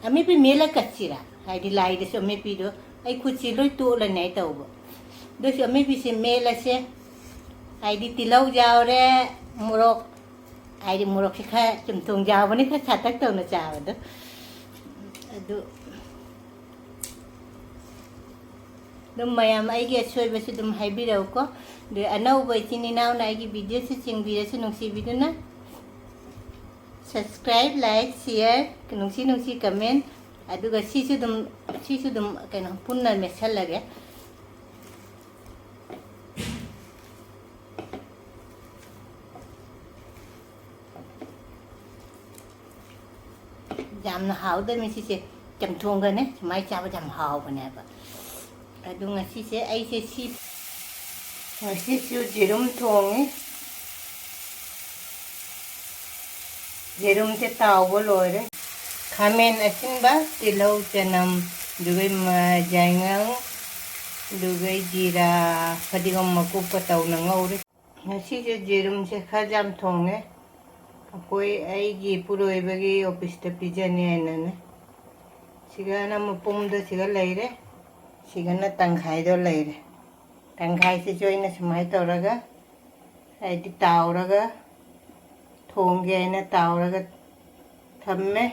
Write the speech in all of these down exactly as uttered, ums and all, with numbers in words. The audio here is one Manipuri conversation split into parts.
ꯑꯃꯦꯠꯄꯤ ꯃꯦꯠꯂ ꯀꯠꯁꯤꯔꯥ? ꯍꯥꯏꯗꯤ ꯂꯥꯏꯗꯁꯨ ꯑꯃꯦꯠꯄꯤꯗꯣ ꯑꯩ ꯈꯨꯠꯁꯤ ꯂꯣꯏ ꯇꯣꯠꯂꯅꯤ ꯑꯩ ꯇꯧꯕ꯫ ꯑꯗꯨꯁꯨ ꯑꯃꯦꯠꯄꯤꯁꯦ ꯃꯦꯠꯂꯁꯦ꯫ ꯍꯥꯏꯗꯤ ꯇꯤꯜꯍꯧ ꯌꯥꯎꯔꯦ, ꯃꯣꯔꯣꯛ, ꯍꯥꯏꯗꯤ ꯃꯣꯔꯣꯛꯁꯦ ꯈꯔ ꯆꯨꯝꯊꯣꯡ ꯌꯥꯎꯕꯅꯤ, ꯈꯔ ꯁꯥꯇꯛ ꯇꯧꯅ ꯆꯥꯕꯗꯣ꯫ ꯑꯗꯨ ꯑꯗꯨꯝ ꯃꯌꯥꯝ ꯑꯩꯒꯤ ꯑꯁꯣꯏꯕꯁꯨ ꯑꯗꯨꯝ ꯍꯥꯏꯕꯤꯔꯛꯎꯀꯣ꯫ ꯑꯗꯨ ꯑꯅꯧꯕ ꯏꯆꯤꯟ ꯏꯅꯥꯎꯅ ꯑꯩꯒꯤ videoꯁꯤ ꯆꯤꯡꯕꯤꯔꯁꯨ ꯅꯨꯡꯁꯤꯕꯤꯗꯨꯅ subscribe, like, share, ꯅꯨꯡꯁꯤ ꯅꯨꯡꯁꯤ comment, ꯑꯗꯨꯒ ꯁꯤꯁꯨ ꯑꯗꯨꯝ, ꯁꯤꯁꯨ ꯑꯗꯨꯝ ꯀꯩꯅꯣ ꯄꯨꯟꯅ ꯃꯦꯠꯁꯜꯂꯒꯦ꯫ ꯌꯥꯝꯅ ꯍꯥꯎꯗꯕꯅꯤ ꯁꯤꯁꯦ, ꯆꯝꯊꯣꯡꯒꯅꯦ ꯁꯨꯃꯥꯏꯅ ꯆꯥꯕꯗ ꯌꯥꯝ ꯍꯥꯎꯕꯅꯦꯕ꯫ ꯑꯗꯨ ꯉꯁꯤꯁꯦ ꯑꯩꯁꯦ ꯁꯤ, ꯉꯁꯤꯁꯨ ꯌꯦꯔꯨꯝ ꯊꯣꯡꯉꯤ꯫ ꯌꯦꯔꯨꯝꯁꯦ ꯇꯥꯎꯕ ꯂꯣꯏꯔꯦ꯫ ꯈꯥꯃꯦꯟ ꯑꯁꯤꯟꯕ, ꯇꯤꯜꯍꯧ, ꯆꯅꯝ, ꯑꯗꯨꯒ ꯃ-, ꯌꯥꯏꯉꯪ, ꯑꯗꯨꯒ ꯖꯤꯔꯥ, ꯐꯗꯤꯒꯣꯝ ꯃꯀꯨꯞꯀ ꯇꯧꯅ ꯉꯧꯔꯦ꯫ ꯉꯁꯤꯁꯦ ꯌꯦꯔꯨꯝꯁꯦ ꯈꯔ ꯌꯥꯝ ꯊꯣꯡꯉꯦ꯫ ꯑꯩꯈꯣꯏ, ꯑꯩꯒꯤ ꯏꯄꯨꯔꯣꯏꯕꯒꯤ officeꯇ ꯄꯤꯖꯅꯤ ꯍꯥꯏꯅꯅꯦ꯫ ꯁꯤꯒꯅ ꯃꯄꯨꯝꯗ ꯁꯤꯒ ꯂꯩꯔꯦ, ꯁꯤꯒꯅ ꯇꯪꯈꯥꯏꯗꯣ ꯂꯩꯔꯦ꯫ ꯇꯪꯈꯥꯏꯁꯤꯁꯨ ꯑꯩꯅ ꯁꯨꯃꯥꯏꯅ ꯇꯧꯔꯒ, ꯍꯥꯏꯗꯤ ꯇꯥꯎꯔꯒ ꯊꯣꯡꯒꯦ ꯍꯥꯏꯅ ꯇꯥꯎꯔꯒ ꯊꯝꯃꯦ꯫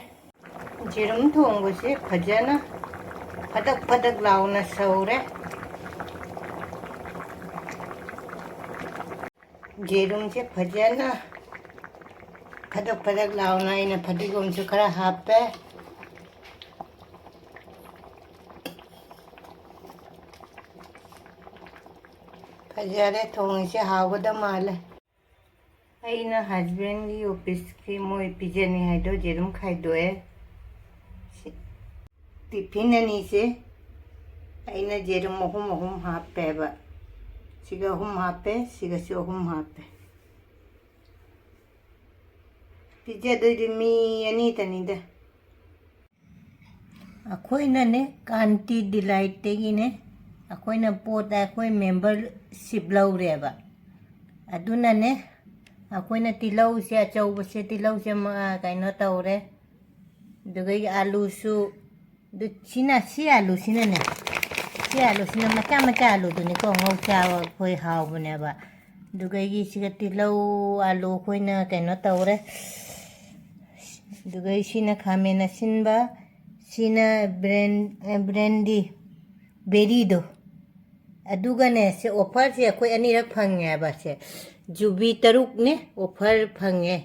ꯌꯦꯔꯨꯝ ꯊꯣꯡꯕꯁꯦ ꯐꯖꯅ ꯐꯗꯛ ꯐꯗꯛ ꯂꯥꯎꯅ ꯁꯧꯔꯦ꯫ ꯌꯦꯔꯨꯝꯁꯦ ꯐꯖꯅ ꯐꯗꯛ ꯐꯗꯛ ꯂꯥꯎꯅ ꯑꯩꯅ ꯐꯗꯤꯒꯣꯝꯁꯨ ꯈꯔ ꯍꯥꯞꯄꯦ꯫ ꯐꯖꯔꯦ, ꯊꯣꯡꯉꯤꯁꯦ ꯍꯥꯎꯒꯗ ꯃꯥꯜꯂꯦ꯫ ꯑꯩꯅ husbandꯒꯤ officeꯀꯤ ꯃꯣꯏ ꯄꯤꯖꯅꯤ ꯍꯥꯏꯗꯣ ꯌꯦꯔꯨꯝ ꯈꯥꯏꯗꯣꯛꯑꯦ꯫ ꯁꯤ tiffin ꯑꯅꯤꯁꯦ ꯑꯩꯅ ꯌꯦꯔꯨꯝ ꯑꯍꯨꯝ ꯑꯍꯨꯝ ꯍꯥꯞꯄꯦꯕ꯫ ꯁꯤꯒ ꯑꯍꯨꯝ ꯍꯥꯞꯄꯦ, ꯁꯤꯒꯁꯨ ꯑꯍꯨꯝ ꯍꯥꯞꯄꯦ꯫ ꯄꯤꯖꯗꯣꯏꯗꯤ ꯃꯤ ꯑꯅꯤꯇꯅꯤꯗ꯫ ꯑꯩꯈꯣꯏꯅꯅꯦ, ꯀꯥꯟꯇꯤ ꯗꯤꯂꯥꯏꯠꯇꯒꯤꯅꯦ, ꯑꯩꯈꯣꯏꯅ ꯄꯣꯠ, ꯑꯩꯈꯣꯏ membership ꯂꯧꯔꯦꯕ꯫ ꯑꯗꯨꯅꯅꯦ, ꯑꯩꯈꯣꯏꯅ ꯇꯤꯜꯍꯧꯁꯦ, ꯑꯆꯧꯕꯁꯦ, ꯇꯤꯜꯍꯧꯁꯦ ꯃ-, ꯀꯩꯅꯣ ꯇꯧꯔꯦ, ꯑꯗꯨꯒ ꯑꯩꯒꯤ ꯑꯥꯂꯨꯁꯨ, ꯑꯗꯨ ꯁꯤꯅ, ꯁꯤ ꯑꯥꯂꯨꯁꯤꯅꯅꯦ, ꯁꯤ ꯑꯥꯂꯨꯁꯤꯅ ꯃꯆꯥ ꯃꯆꯥ ꯑꯥꯂꯨꯗꯨꯅꯤꯀꯣ, ꯉꯧ ꯆꯥꯕ ꯑꯩꯈꯣꯏ ꯍꯥꯎꯕꯅꯦꯕ꯫ ꯑꯗꯨꯒ ꯑꯩꯒꯤ ꯁꯤꯒ ꯇꯤꯜꯍꯧ, ꯑꯥꯂꯨ ꯑꯩꯈꯣꯏꯅ ꯀꯩꯅꯣ ꯇꯧꯔꯦ꯫ ꯑꯗꯨꯒ ꯁꯤꯅ ꯈꯥꯃꯦꯟ ꯑꯁꯤꯟꯕ, ꯁꯤꯅ ꯕ꯭ꯔꯦꯟ-, ꯑꯦ, ꯕ꯭ꯔꯦꯟꯗꯤ, ꯕꯦꯔꯤꯗꯣ꯫ ꯑꯗꯨꯒꯅꯦ, ꯁꯦ offerꯁꯦ ꯑꯩꯈꯣꯏ ꯑꯅꯤꯔꯛ ꯐꯪꯉꯦꯕ꯫ ꯁꯦ ꯖꯨꯕꯤ ꯇꯔꯨꯛꯅꯦ offer ꯐꯪꯉꯦ,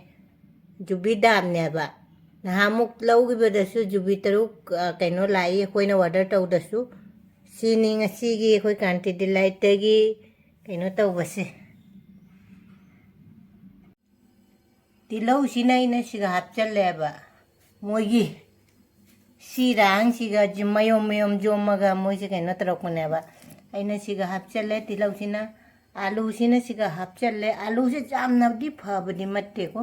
ꯖꯨꯕꯤ ꯗꯥꯝꯅꯦꯕ꯫ ꯅꯍꯥꯟꯃꯨꯛ ꯂꯧꯈꯤꯕꯗꯁꯨ ꯖꯨꯕꯤ ꯇꯔꯨꯛ, ꯑ, ꯀꯩꯅꯣ ꯂꯥꯛꯏ, ꯑꯩꯈꯣꯏꯅ order ꯇꯧꯗꯁꯨ꯫ ꯁꯤꯅꯤ ꯉꯁꯤꯒꯤ ꯑꯩꯈꯣꯏ ꯀꯥꯟꯇꯤ ꯗꯤꯂꯥꯏꯠꯇꯒꯤ ꯀꯩꯅꯣ ꯇꯧꯕꯁꯦ꯫ ꯇꯤꯜꯍꯧꯁꯤꯅ ꯑꯩꯅ ꯁꯤꯒ ꯍꯥꯞꯆꯜꯂꯦꯕ꯫ ꯃꯣꯏꯒꯤ ꯁꯤꯔꯥꯡꯁꯤꯒ ꯖꯤ-, ꯃꯌꯣꯝ ꯃꯌꯣꯝ ꯌꯣꯝꯃꯒ ꯃꯣꯏꯁꯦ ꯀꯩꯅꯣ ꯇꯧꯔꯛꯄꯅꯦꯕ꯫ ꯑꯩꯅ ꯁꯤꯒ ꯍꯥꯞꯆꯜꯂꯦ ꯇꯤꯜꯍꯧꯁꯤꯅ, ꯑꯥꯂꯨꯁꯤꯅ ꯁꯤꯒ ꯍꯥꯞꯆꯜꯂꯦ꯫ ꯑꯥꯂꯨꯁꯦ ꯌꯥꯝꯅꯗꯤ ꯐꯕꯗꯤ ꯅꯠꯇꯦꯀꯣ꯫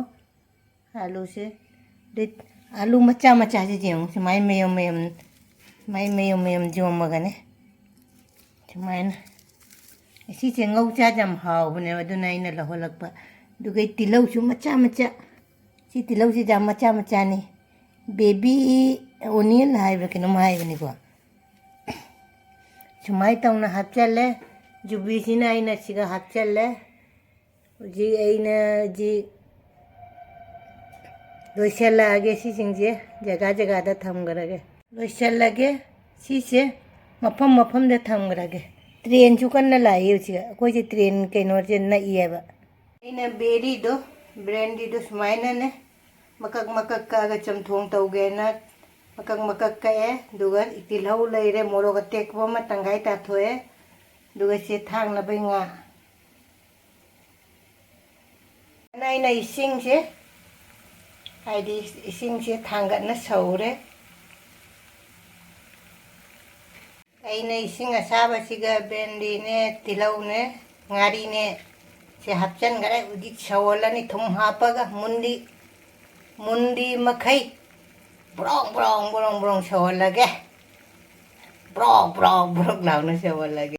ꯑꯥꯂꯨꯁꯦ, ꯑꯗꯩ ꯑꯥꯂꯨ ꯃꯆꯥ ꯃꯆꯥꯁꯦ ꯌꯦꯡꯉꯨ, ꯁꯨꯃꯥꯏꯅ ꯃꯌꯣꯝ ꯃꯌꯣꯝ, ꯁꯨꯃꯥꯏꯅ ꯃꯌꯣꯝ ꯃꯌꯣꯝ ꯌꯣꯝꯃꯒꯅꯦ, ꯁꯨꯃꯥꯏꯅ꯫ ꯁꯤꯁꯦ ꯉꯧ ꯆꯥꯁꯦ ꯌꯥꯝ ꯍꯥꯎꯕꯅꯦꯕ, ꯑꯗꯨꯅ ꯑꯩꯅ ꯂꯧꯍꯜꯂꯛꯄ꯫ ꯑꯗꯨꯒ ꯇꯤꯜꯍꯧꯁꯨ ꯃꯆꯥ ꯃꯆꯥ, ꯁꯤ ꯇꯤꯜꯍꯧꯁꯤ ꯌꯥꯝ ꯃꯆꯥ ꯃꯆꯥꯅꯤ, baby onion ꯍꯥꯏꯕ꯭ꯔꯥ ꯀꯩꯅꯣꯝ ꯍꯥꯏꯕꯅꯤꯀꯣ꯫ ꯁꯨꯃꯥꯏꯅ ꯇꯧꯅ ꯍꯥꯞꯆꯜꯂꯦ꯫ ꯖꯨꯕꯤꯁꯤꯅ ꯑꯩꯅ ꯁꯤꯒ ꯍꯥꯞꯆꯜꯂꯦ꯫ ꯍꯧꯖꯤꯛ ꯑꯩꯅ ꯍꯧꯖꯤꯛ ꯂꯣꯏꯁꯤꯜꯂꯛꯑꯒꯦ, ꯁꯤꯁꯤꯡꯁꯦ ꯖꯒꯥ ꯖꯒꯥꯗ ꯊꯝꯈ꯭ꯔꯒꯦ꯫ ꯂꯣꯏꯁꯤꯜꯂꯒꯦ, ꯁꯤꯁꯦ ꯃꯐꯝ ꯃꯐꯝꯗ ꯊꯝꯈ꯭ꯔꯒꯦ꯫ ꯇ꯭ꯔꯦꯟꯁꯨ ꯀꯟꯅ ꯂꯥꯛꯏ ꯍꯧꯖꯤꯛ, ꯑꯩꯈꯣꯏꯁꯦ ꯇ꯭ꯔꯦꯟ ꯀꯩꯅꯣꯁꯦ ꯅꯛꯏꯌꯦꯕ꯫ ꯑꯩꯅ ꯕꯦꯔꯤꯗꯣ, ꯕ꯭ꯔꯦꯟꯗꯤꯗꯣ ꯁꯨꯃꯥꯏꯅꯅꯦ ꯃꯀꯛ ꯃꯀꯛ ꯀꯛꯑꯒ ꯆꯝꯊꯣꯡ ꯇꯧꯒꯦꯅ ꯃꯀꯛ ꯃꯀꯛ ꯀꯛꯑꯦ꯫ ꯑꯗꯨꯒ ꯇꯤꯜꯍꯧ ꯂꯩꯔꯦ, ꯃꯣꯔꯣꯛ ꯑꯇꯦꯛꯄ ꯑꯃ ꯇꯪꯈꯥꯏ ꯇꯥꯊꯣꯛꯑꯦ꯫ ꯑꯗꯨꯒ ꯁꯤ ꯊꯥꯡꯅꯕꯩ ꯉꯥ꯫ ꯑꯩꯅ ꯏꯁꯤꯡꯁꯦ, ꯍꯥꯏꯗꯤ ꯏꯁꯤꯡꯁꯦ ꯊꯥꯡꯒꯠꯅ ꯁꯧꯔꯦ꯫ ꯑꯩꯅ ꯏꯁꯤꯡ ꯑꯁꯥꯕꯁꯤꯒ ꯕꯦꯟꯗꯤꯅꯦ, ꯇꯤꯜꯍꯧꯅꯦ, ꯉꯥꯔꯤꯅꯦ, ꯁꯦ ꯍꯥꯞꯆꯟꯈ꯭ꯔꯦ꯫ ꯍꯧꯖꯤꯛ ꯁꯧꯍꯜꯂꯅꯤ ꯊꯨꯝ ꯍꯥꯞꯄꯒ ꯃꯨꯟꯗꯤ, ꯃꯨꯟꯗꯤ ꯃꯈꯩ ꯕ꯭ꯔꯣꯡ ꯕ꯭ꯔꯣꯡ ꯕ꯭ꯔꯣꯡ ꯕ꯭ꯔꯣꯡ ꯁꯧꯍꯜꯂꯒꯦ꯫ ꯕ꯭ꯔꯣꯛ ꯕ꯭ꯔꯣꯛ ꯕ꯭ꯔꯣꯛ ꯂꯥꯎꯅ ꯁꯧꯍꯜꯂꯒꯦ꯫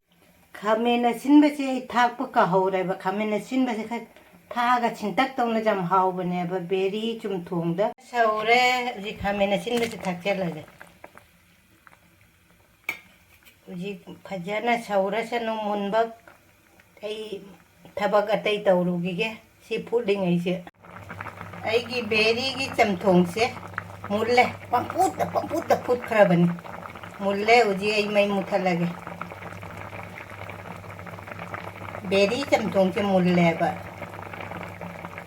ꯈꯥꯃꯦꯟ ꯑꯁꯤꯟꯕꯁꯦ ꯑꯩ ꯊꯥꯛꯄ ꯀꯥꯎꯍꯧꯔꯦꯕ꯫ ꯈꯥꯃꯦꯟ ꯑꯁꯤꯟꯕꯁꯦ ꯈꯔ ꯁꯥꯒ ꯁꯤꯟꯇꯛ ꯇꯧꯅ ꯌꯥꯝ ꯍꯥꯎꯕꯅꯦꯕ ꯕꯦꯔꯤ ꯆꯝꯊꯣꯡꯗ꯫ ꯁꯧꯔꯦ, ꯍꯧꯖꯤꯛ ꯈꯥꯃꯦꯟ ꯑꯁꯤꯟꯕꯁꯦ ꯊꯥꯛꯆꯜꯂꯒꯦ꯫ ꯍꯧꯖꯤꯛ ꯐꯖꯅ ꯁꯧꯔꯁꯅꯨ ꯃꯨꯟꯕ꯫ ꯑꯩ ꯊꯕꯛ ꯑꯇꯩ ꯇꯧꯔꯨꯈꯤꯒꯦ ꯁꯤ ꯐꯨꯠꯂꯤꯉꯩꯁꯦ꯫ ꯑꯩꯒꯤ ꯕꯦꯔꯤꯒꯤ ꯆꯝꯊꯣꯡꯁꯦ ꯃꯨꯜꯂꯦ, ꯄꯪꯐꯨꯠꯇ, ꯄꯪꯐꯨꯠꯇ ꯐꯨꯠꯈ꯭ꯔꯕꯅꯤ꯫ ꯃꯨꯜꯂꯦ, ꯍꯧꯖꯤꯛ ꯑꯩ ꯃꯩ ꯃꯨꯊꯠꯂꯒꯦ꯫ ꯕꯦꯔꯤ ꯆꯝꯊꯣꯡꯁꯦ ꯃꯨꯜꯂꯦꯕ,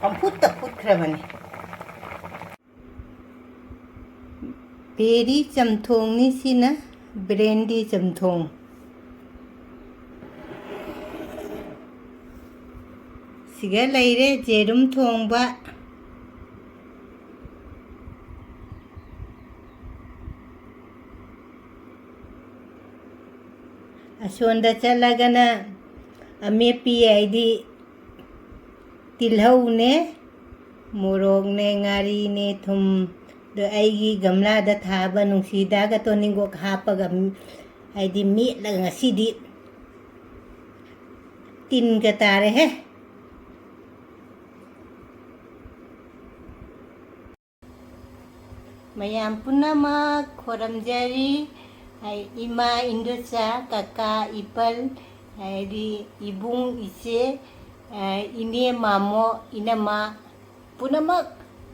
ꯄꯪꯐꯨꯠꯇ ꯐꯨꯠꯈ꯭ꯔꯕꯅꯤ꯫ ꯕꯦꯔꯤ ꯆꯝꯊꯣꯡꯅꯤ ꯁꯤꯅ, ꯕ꯭ꯔꯦꯟꯗꯤ ꯆꯝꯊꯣꯡ꯫ ꯁꯤꯒ ꯂꯩꯔꯦ ꯖꯦꯔꯨꯝ ꯊꯣꯡꯕ꯫ ꯑꯁꯣꯝꯗ ꯆꯠꯂꯒꯅ ꯑꯃꯦꯠꯄꯤ ꯍꯥꯏꯗꯤ ꯇꯤꯜꯍꯧꯅꯦ, ꯃꯣꯔꯣꯛꯅꯦ, ꯉꯥꯔꯤꯅꯦ, ꯊꯨꯝꯗꯣ ꯑꯩꯒꯤ ꯒꯝꯂꯥꯗ ꯊꯥꯕ ꯅꯨꯡꯁꯤꯗꯥꯛꯀ ꯇꯣꯅꯤꯡꯀꯣꯛ ꯍꯥꯞꯄꯒ, ꯍꯥꯏꯗꯤ ꯃꯦꯠꯂꯒ ꯉꯁꯤꯗꯤ ꯇꯤꯟꯒ ꯇꯥꯔꯦꯍꯦ꯫ ꯃꯌꯥꯝ ꯄꯨꯝꯅꯃꯛ ꯈꯣꯔꯝꯖꯔꯤ꯫ ꯑꯩ ꯏꯃꯥ, ꯏꯟꯗꯣꯆꯥ, ꯀꯀꯥ, ꯏꯄꯜ, ꯍꯥꯏꯗꯤ ꯏꯕꯨꯡ, ꯏꯆꯦ, ꯑ, ꯏꯅꯦ, ꯃꯥꯃꯣ, ꯏꯅꯝꯃ ꯄꯨꯝꯅꯃꯛ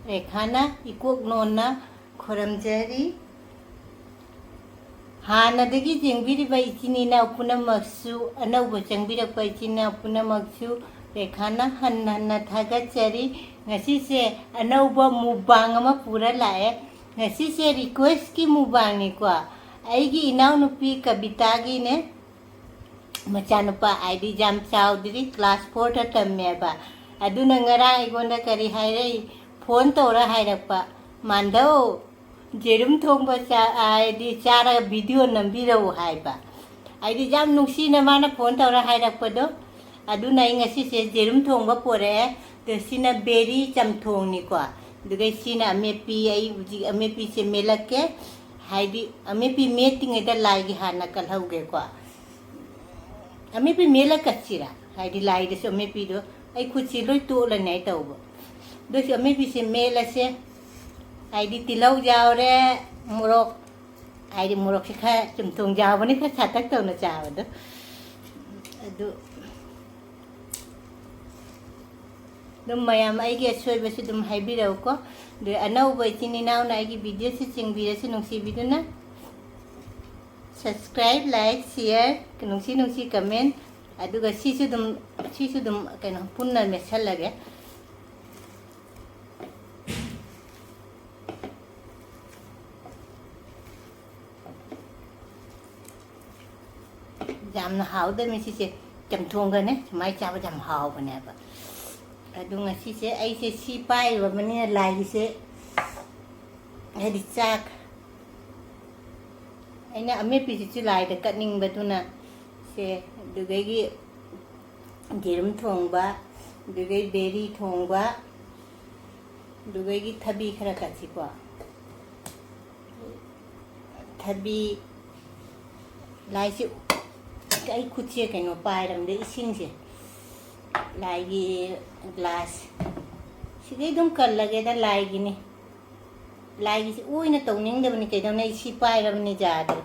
ꯔꯦꯈꯥꯅ ꯏꯀꯣꯛ ꯅꯣꯟꯅ ꯈꯣꯔꯝꯖꯔꯤ꯫ ꯍꯥꯟꯅꯗꯒꯤ ꯌꯦꯡꯕꯤꯔꯤꯕ ꯏꯆꯤꯟ ꯏꯅꯥꯎ ꯄꯨꯝꯅꯃꯛꯁꯨ, ꯑꯅꯧꯕ ꯆꯪꯕꯤꯔꯛꯄ ꯏꯆꯤꯟ ꯏꯅꯥꯎ ꯄꯨꯝꯅꯃꯛꯁꯨ ꯔꯦꯈꯥꯅ ꯍꯟꯅ ꯍꯟꯅ ꯊꯥꯒꯠꯆꯔꯤ꯫ ꯉꯁꯤꯁꯦ ꯑꯅꯧꯕ mukbang ꯑꯃ ꯄꯨꯔ ꯂꯥꯛꯑꯦ꯫ ꯉꯁꯤꯁꯦ requestꯀꯤ mukbangꯅꯤꯀꯣ꯫ ꯑꯩꯒꯤ ꯏꯅꯥꯎꯅꯨꯄꯤ ꯀꯕꯤꯇꯥꯒꯤꯅꯦ꯫ ꯃꯆꯥꯅꯨꯄꯥ ꯍꯥꯏꯗꯤ ꯌꯥꯝ ꯆꯥꯎꯗ꯭ꯔꯤ, class fourꯗ ꯇꯝꯃꯦꯕ꯫ ꯑꯗꯨꯅ ꯉꯔꯥꯡ ꯑꯩꯉꯣꯟꯗ ꯀꯔꯤ ꯍꯥꯏꯔꯛꯏ? ꯐꯣꯟ ꯇꯧꯔ ꯍꯥꯏꯔꯛꯄ, "ꯃꯥꯟꯙꯧ, ꯖꯦꯔꯨꯝ ꯊꯣꯡꯕ ꯆꯥ-, ꯍꯥꯏꯗꯤ ꯆꯥꯔꯒ video ꯅꯝꯕꯤꯔꯛꯎ" ꯍꯥꯏꯕ꯫ ꯑꯩꯗꯤ ꯌꯥꯝ ꯅꯨꯡꯁꯤꯅ ꯃꯥꯅ ꯐꯣꯟ ꯇꯧꯔ ꯍꯥꯏꯔꯛꯄꯗꯣ꯫ ꯑꯗꯨꯅ ꯑꯩ ꯉꯁꯤꯁꯦ ꯖꯦꯔꯨꯝ ꯊꯣꯡꯕ ꯄꯣꯔꯛꯑꯦ꯫ ꯑꯗꯣ ꯁꯤꯅ ꯕꯦꯔꯤ ꯆꯝꯊꯣꯡꯅꯤꯀꯣ꯫ ꯑꯗꯨꯒ ꯁꯤꯅ ꯑꯃꯦꯠꯄꯤ, ꯑꯩ ꯍꯧꯖꯤꯛ ꯑꯃꯦꯠꯄꯤꯁꯦ ꯃꯦꯠꯂꯛꯀꯦ꯫ ꯍꯥꯏꯗꯤ ꯑꯃꯦꯠꯄꯤ ꯃꯦꯠꯇ꯭ꯔꯤꯉꯩꯗ ꯂꯥꯏꯒꯤ ꯍꯥꯟꯅ ꯀꯠꯍꯧꯒꯦꯀꯣ꯫ ꯑꯃꯦꯠꯄꯤ ꯃꯦꯠꯂ ꯀꯠꯁꯤꯔꯥ? ꯍꯥꯏꯗꯤ ꯂꯥꯏꯗꯁꯨ ꯑꯃꯦꯠꯄꯤꯗꯣ ꯑꯩ ꯈꯨꯠꯁꯤ ꯂꯣꯏ ꯇꯣꯠꯂꯅꯤ ꯑꯩ ꯇꯧꯕ꯫ ꯑꯗꯨꯁꯨ ꯑꯃꯦꯠꯄꯤꯁꯦ ꯃꯦꯠꯂꯁꯦ꯫ ꯍꯥꯏꯗꯤ ꯇꯤꯜꯍꯧ ꯌꯥꯎꯔꯦ, ꯃꯣꯔꯣꯛ, ꯍꯥꯏꯗꯤ ꯃꯣꯔꯣꯛꯁꯦ ꯈꯔ ꯆꯝꯊꯣꯡ ꯌꯥꯎꯕꯅꯤ ꯈꯔ ꯁꯥꯇꯛ ꯇꯧꯅ ꯆꯥꯕꯗꯣ꯫ ꯑꯗꯨ ꯑꯗꯨꯝ ꯃꯌꯥꯝ ꯑꯩꯒꯤ ꯑꯁꯣꯏꯕꯁꯨ ꯑꯗꯨꯝ ꯍꯥꯏꯕꯤꯔꯛꯎꯀꯣ꯫ ꯑꯗꯨ ꯑꯅꯧꯕ ꯏꯆꯤꯟ ꯏꯅꯥꯎꯅ ꯑꯩꯒꯤ videoꯁꯤ ꯆꯤꯡꯕꯤꯔꯁꯨ ꯅꯨꯡꯁꯤꯕꯤꯗꯨꯅ subscribe, like, share, ꯅꯨꯡꯁꯤ ꯅꯨꯡꯁꯤ comment, ꯑꯗꯨꯒ ꯁꯤꯁꯨ ꯑꯗꯨꯝ, ꯁꯤꯁꯨ ꯑꯗꯨꯝ ꯀꯩꯅꯣ ꯄꯨꯟꯅ ꯃꯦꯠꯁꯜꯂꯒꯦ꯫ ꯌꯥꯝꯅ ꯍꯥꯎꯗꯕꯅꯤ ꯁꯤꯁꯦ, ꯆꯝꯊꯣꯡꯒꯅꯦ ꯁꯨꯃꯥꯏꯅ ꯆꯥꯕꯗ ꯌꯥꯝ ꯍꯥꯎꯕꯅꯦꯕ꯫ ꯑꯗꯨ ꯉꯁꯤꯁꯦ ꯑꯩꯁꯦ ꯁꯤ ꯄꯥꯏꯔꯨꯔꯕꯅꯤꯅ ꯂꯥꯏꯒꯤꯁꯦ, ꯍꯥꯏꯗꯤ ꯆꯥꯛ, ꯑꯩꯅ ꯑꯃꯦꯠꯄꯤꯁꯤꯁꯨ ꯂꯥꯏꯗ ꯀꯠꯅꯤꯡꯕꯗꯨꯅ ꯁꯦ, ꯑꯗꯨꯗꯒꯤ ꯌꯦꯔꯨꯝ ꯊꯣꯡꯕ, ꯑꯗꯨꯗꯒꯤ ꯕꯦꯔꯤ ꯊꯣꯡꯕ, ꯑꯗꯨꯗꯒꯤ ꯊꯕꯤ ꯈꯔ ꯀꯠꯁꯤꯀꯣ꯫ ꯊꯕꯤ, ꯂꯥꯏꯁꯤ ꯑꯩ ꯈꯨꯠꯁꯦ ꯀꯩꯅꯣ ꯄꯥꯏꯔꯝꯗ ꯏꯁꯤꯡꯁꯦ, ꯂꯥꯏꯒꯤ glass ꯁꯤꯗꯩ ꯑꯗꯨꯝ ꯀꯜꯂꯒꯦꯗ, ꯂꯥꯏꯒꯤꯅꯤ꯫ ꯂꯥꯏꯒꯤꯁꯤ ꯑꯣꯏꯅ ꯇꯧꯅꯤꯡꯗꯕꯅꯤ, ꯀꯩꯗꯧꯅꯤ, ꯑꯩ ꯁꯤ ꯄꯥꯏꯔꯕꯅꯤ ꯌꯥꯗ꯭ꯔꯦ꯫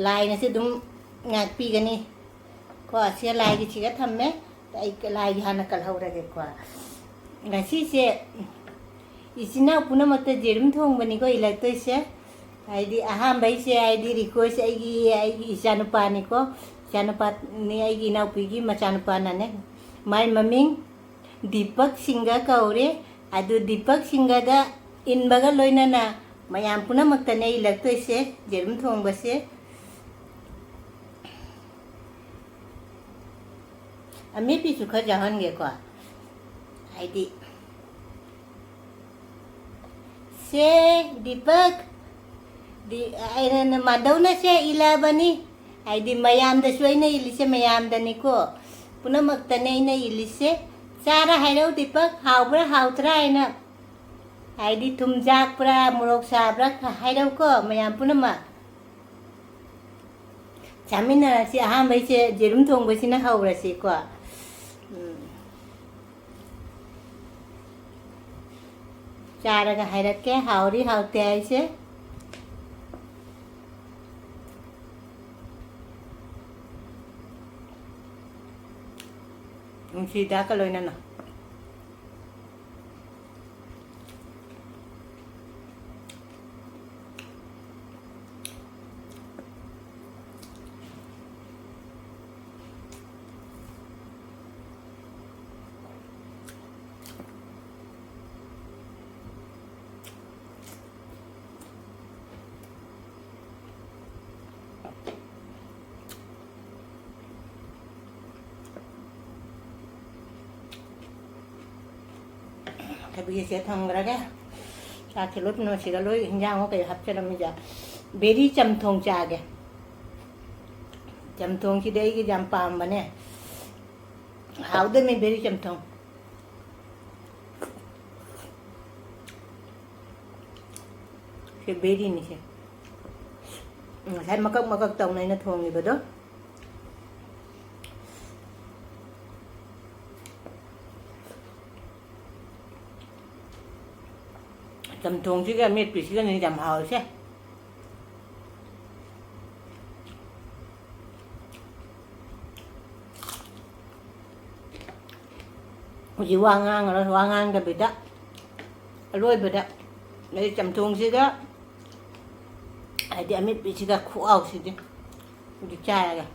ꯂꯥꯏꯅꯁꯨ ꯑꯗꯨꯝ ꯉꯥꯛꯄꯤꯒꯅꯤ꯫ ꯀꯣ, ꯁꯤ ꯂꯥꯏꯒꯤꯁꯤꯒ ꯊꯝꯃꯦ꯫ ꯑꯩ ꯂꯥꯏꯒꯤ ꯍꯥꯟꯅ ꯀꯜꯍꯧꯔꯒꯦꯀꯣ꯫ ꯉꯁꯤꯁꯦ ꯏꯆꯤꯟ ꯏꯅꯥꯎ ꯄꯨꯝꯅꯃꯛꯇ ꯌꯦꯔꯨꯝ ꯊꯣꯡꯕꯅꯤꯀꯣ ꯏꯜꯂꯛꯇꯣꯏꯁꯦ꯫ ꯍꯥꯏꯗꯤ ꯑꯍꯥꯟꯕꯩꯁꯦ, ꯍꯥꯏꯗꯤ request ꯑꯩꯒꯤ, ꯑꯩꯒꯤ ꯏꯆꯥꯅꯨꯄꯥꯅꯤꯀꯣ꯫ ꯏꯆꯥꯅꯨꯄꯥꯅꯤ, ꯑꯩꯒꯤ ꯏꯅꯥꯎꯄꯤꯒꯤ ꯃꯆꯥꯅꯨꯄꯥꯅꯅꯦ꯫ ꯃꯥꯏ ꯃꯃꯤꯡ ꯗꯤꯄꯛ ꯁꯤꯡꯒ ꯀꯧꯔꯦ꯫ ꯑꯗꯨ ꯗꯤꯄꯛ ꯁꯤꯡꯒꯗ ꯏꯟꯕꯒ ꯂꯣꯏꯅꯅ ꯃꯌꯥꯝ ꯄꯨꯝꯅꯃꯛꯇꯅꯦ ꯏꯜꯂꯛꯇꯣꯏꯁꯦ ꯌꯦꯔꯨꯝ ꯊꯣꯡꯕꯁꯦ꯫ ꯑꯃꯦꯠꯄꯤꯁꯨ ꯈꯔ ꯌꯥꯎꯍꯟꯒꯦꯀꯣ꯫ ꯍꯥꯏꯗꯤ, ꯁꯦ, ꯗꯤꯄꯛ, ꯗꯤ-, ꯑꯩꯅ ꯃꯥꯙꯧꯅ ꯁꯦ ꯏꯜꯂꯕꯅꯤ꯫ ꯍꯥꯏꯗꯤ, ꯃꯌꯥꯝꯗꯁꯨ ꯑꯩꯅ ꯏꯜꯂꯤꯁꯦ ꯃꯌꯥꯝꯗꯅꯤꯀꯣ꯫ ꯄꯨꯝꯅꯃꯛꯇꯅꯦ ꯑꯩꯅ ꯏꯜꯂꯤꯁꯦ꯫ ꯆꯥꯔ ꯍꯥꯏꯔꯧ ꯗꯤꯄꯛ, ꯍꯥꯎꯕ꯭ꯔꯥ ꯍꯥꯎꯇ꯭ꯔꯥ ꯍꯥꯏꯅ꯫ ꯍꯥꯏꯗꯤ, ꯊꯨꯝ ꯌꯥꯛꯄ꯭ꯔꯥ, ꯃꯣꯔꯣꯛ ꯁꯥꯕ꯭ꯔꯥ ꯈ-, ꯍꯥꯏꯔꯧꯀꯣ, ꯃꯌꯥꯝ ꯄꯨꯝꯅꯃꯛ꯫ ꯆꯥꯃꯤꯟꯅꯔꯁꯤ꯫ ꯑꯍꯥꯟꯕꯩꯁꯦ ꯌꯦꯔꯨꯝ ꯊꯣꯡꯕꯁꯤꯅ ꯍꯧꯔꯁꯤꯀꯣ꯫ ꯎꯝ꯫ ꯆꯥꯔꯒ ꯍꯥꯏꯔꯛꯀꯦ, ꯍꯥꯎꯔꯤ ꯍꯥꯎꯇꯦ ꯍꯥꯏꯁꯦ꯫ ꯅꯨꯡꯁꯤꯗꯀ ꯂꯣꯏꯅꯅ꯫ ꯊꯕꯤꯁꯦ ꯊꯝꯈ꯭ꯔꯒꯦ꯫ ꯆꯥꯛꯁꯦ ꯂꯣꯏ ꯄꯨꯝꯅꯃꯛ ꯁꯤꯗ ꯂꯣꯏ ꯍꯤꯟꯖꯥꯡ ꯑꯃ ꯀꯩ ꯍꯥꯞꯆꯔꯝꯃꯤꯁꯦ꯫ ꯕꯦꯔꯤ ꯆꯝꯊꯣꯡ ꯆꯥꯒꯦ꯫ ꯆꯝꯊꯣꯡꯁꯤꯗꯤ ꯑꯩꯒꯤ ꯌꯥꯝ ꯄꯥꯝꯕꯅꯦ꯫ ꯍꯥꯎꯗꯣꯏꯅꯦ ꯕꯦꯔꯤ ꯆꯝꯊꯣꯡ꯫ ꯁꯤ ꯕꯦꯔꯤꯅꯤ ꯁꯦ꯫ ꯉꯁꯥꯏ ꯃꯀꯛ ꯃꯀꯛ ꯇꯧꯅ ꯑꯩꯅ ꯊꯣꯡꯉꯤꯕꯗꯣ꯫ ꯆꯝꯊꯣꯡꯁꯤꯒ ꯑꯃꯦꯠꯄꯤꯁꯤꯒꯅꯤ ꯌꯥꯝ ꯍꯥꯎꯔꯤꯁꯦ꯫ ꯍꯧꯖꯤꯛ ꯋꯥ ꯉꯥꯡꯉꯔꯣꯏ, ꯋꯥ ꯉꯥꯡꯗꯕꯤꯗ ꯑꯂꯣꯏꯕꯗ ꯑꯩ ꯆꯝꯊꯣꯡꯁꯤꯒ ꯍꯥꯏꯗꯤ ꯑꯃꯦꯠꯄꯤꯁꯤꯒ ꯈꯨꯍꯥꯎꯁꯤꯗꯤ꯫ ꯍꯧꯖꯤꯛ ꯆꯥꯔꯒꯦ꯫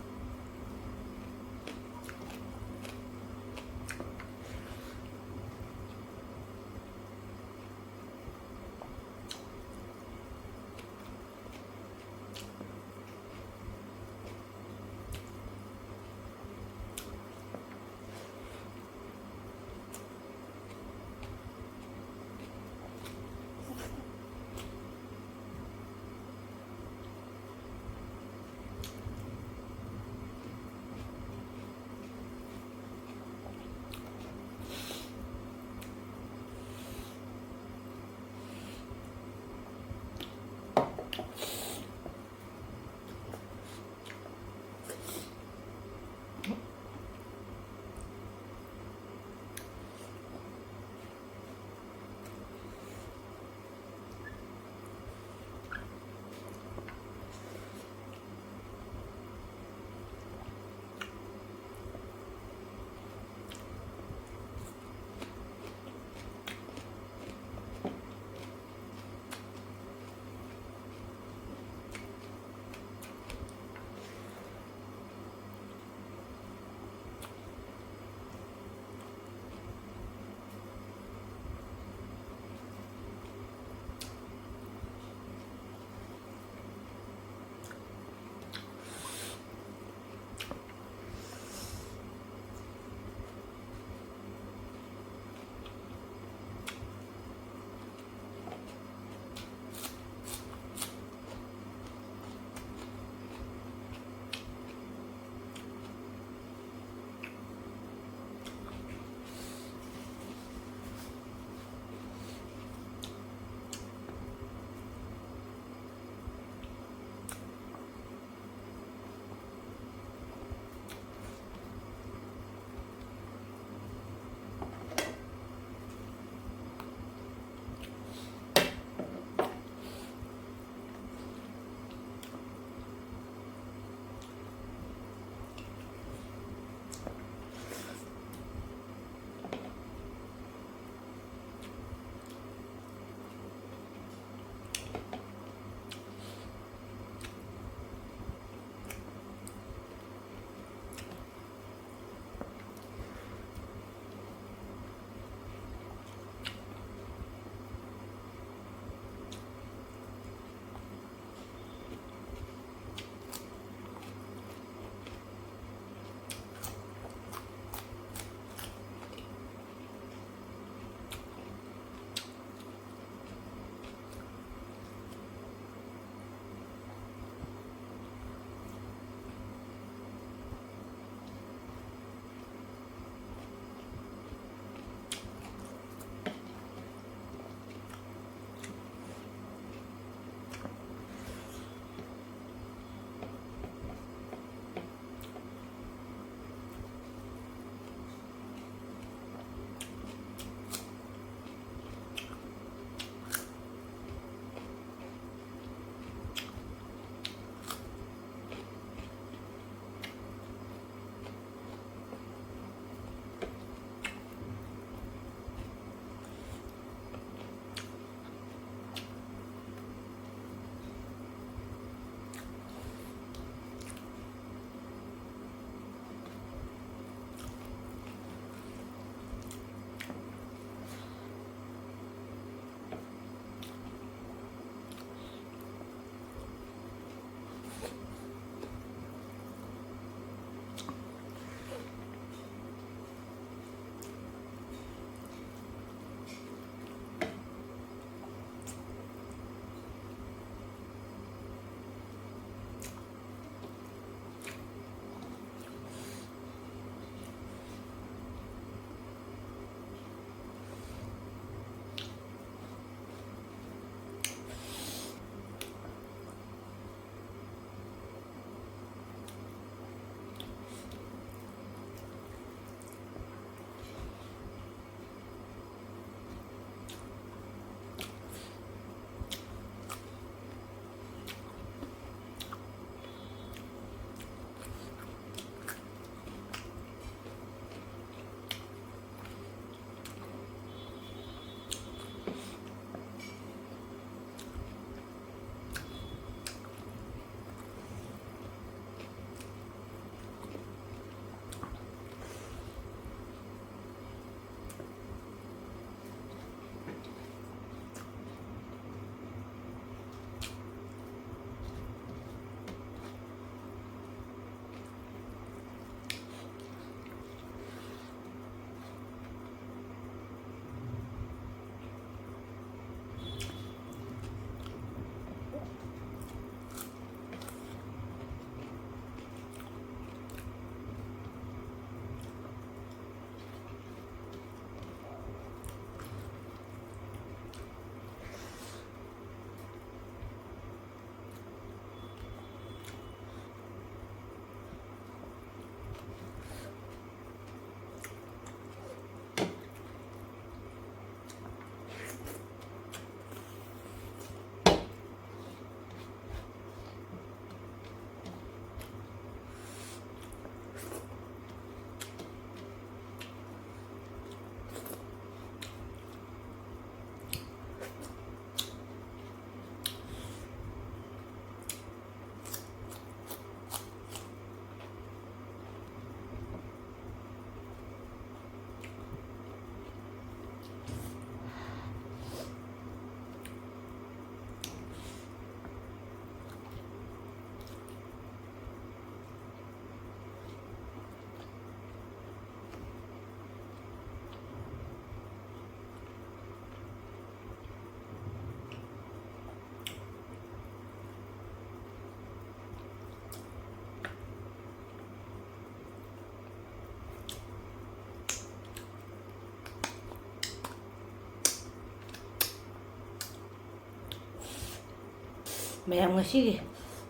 ꯃꯌꯥꯝ, ꯉꯁꯤꯒꯤ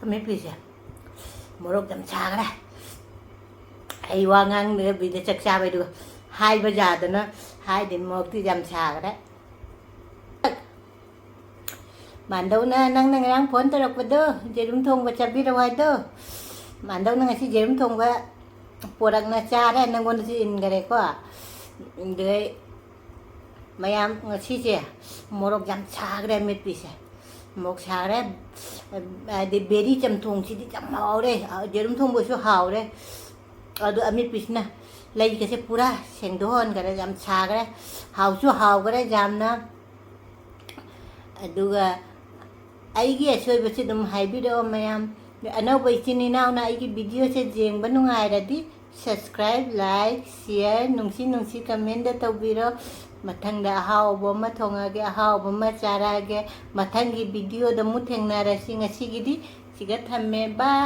ꯑꯃꯦꯠꯄꯤꯁꯦ ꯃꯣꯔꯣꯛ ꯌꯥꯝ ꯁꯥꯈ꯭ꯔꯦ꯫ ꯑꯩ ꯋꯥ ꯉꯥꯡꯗꯕꯤꯗ ꯆꯥꯛ ꯆꯥꯕꯩꯗꯨꯒ ꯍꯥꯏꯕ ꯌꯥꯗꯅ ꯍꯥꯏꯗꯦ, ꯃꯣꯔꯣꯛꯇꯤ ꯌꯥꯝ ꯁꯥꯈ꯭ꯔꯦ꯫ ꯃꯥꯟꯗꯧꯅ ꯅꯪꯅ ꯉꯔꯥꯡ ꯐꯣꯟ ꯇꯧꯔꯛꯄꯗꯣ, ꯌꯦꯔꯨꯝ ꯊꯣꯡꯕ ꯆꯥꯕꯤꯔꯛꯑꯣ ꯍꯥꯏꯗꯣ, ꯃꯥꯟꯗꯧꯅ ꯉꯁꯤ ꯌꯦꯔꯨꯝ ꯊꯣꯡꯕ ꯄꯣꯔꯛꯅ ꯆꯥꯔꯦ, ꯅꯪꯉꯣꯟꯗꯁꯨ ꯏꯟꯈꯔꯦꯀꯣ꯫ ꯑꯗꯩ ꯃꯌꯥꯝ, ꯉꯁꯤꯁꯦ ꯃꯣꯔꯣꯛ ꯌꯥꯝ ꯁꯥꯈ꯭ꯔꯦ ꯑꯃꯦꯠꯄꯤꯁꯦ꯫ ꯃꯣꯔꯣꯛ ꯁꯥꯈ꯭ꯔꯦ꯫ ꯍꯥꯏꯗꯤ ꯕꯦꯔꯤ ꯆꯝꯊꯣꯡꯁꯤꯗꯤ ꯌꯥꯝ ꯍꯥꯎꯔꯦ꯫ ꯌꯦꯔꯨꯝ ꯊꯣꯡꯕꯁꯨ ꯍꯥꯎꯔꯦ꯫ ꯑꯗꯨ ꯑꯃꯦꯠꯄꯤꯁꯤꯅ ꯂꯩꯒꯁꯦ ꯄꯨꯔꯥ ꯁꯦꯡꯗꯣꯛꯍꯟꯈ꯭ꯔꯦ꯫ ꯌꯥꯝ ꯁꯥꯈ꯭ꯔꯦ꯫ ꯍꯥꯎꯁꯨ ꯍꯥꯎꯈ꯭ꯔꯦ ꯌꯥꯝꯅ꯫ ꯑꯗꯨꯒ ꯑꯩꯒꯤ ꯑꯁꯣꯏꯕꯁꯤ ꯑꯗꯨꯝ ꯍꯥꯏꯕꯤꯔꯛꯑꯣ ꯃꯌꯥꯝ꯫ ꯑꯅꯧꯕ ꯏꯆꯤꯟ ꯏꯅꯥꯎꯅ ꯑꯩꯒꯤ videoꯁꯦ ꯌꯦꯡꯕ ꯅꯨꯡꯉꯥꯏꯔꯗꯤ subscribe, like, share, ꯅꯨꯡꯁꯤ ꯅꯨꯡꯁꯤ commentꯗ ꯇꯧꯕꯤꯔꯣ꯫ ꯃꯊꯪꯗ ꯑꯍꯥꯎꯕ ꯑꯃ ꯊꯣꯡꯉꯒꯦ, ꯑꯍꯥꯎꯕ ꯑꯃ ꯆꯥꯔꯛꯑꯒꯦ꯫ ꯃꯊꯪꯒꯤ videoꯗ ꯑꯃꯨꯛ ꯊꯦꯡꯅꯔꯁꯤ꯫ ꯉꯁꯤꯒꯤꯗꯤ ꯁꯤꯒ ꯊꯝꯃꯦ꯫ Bye꯫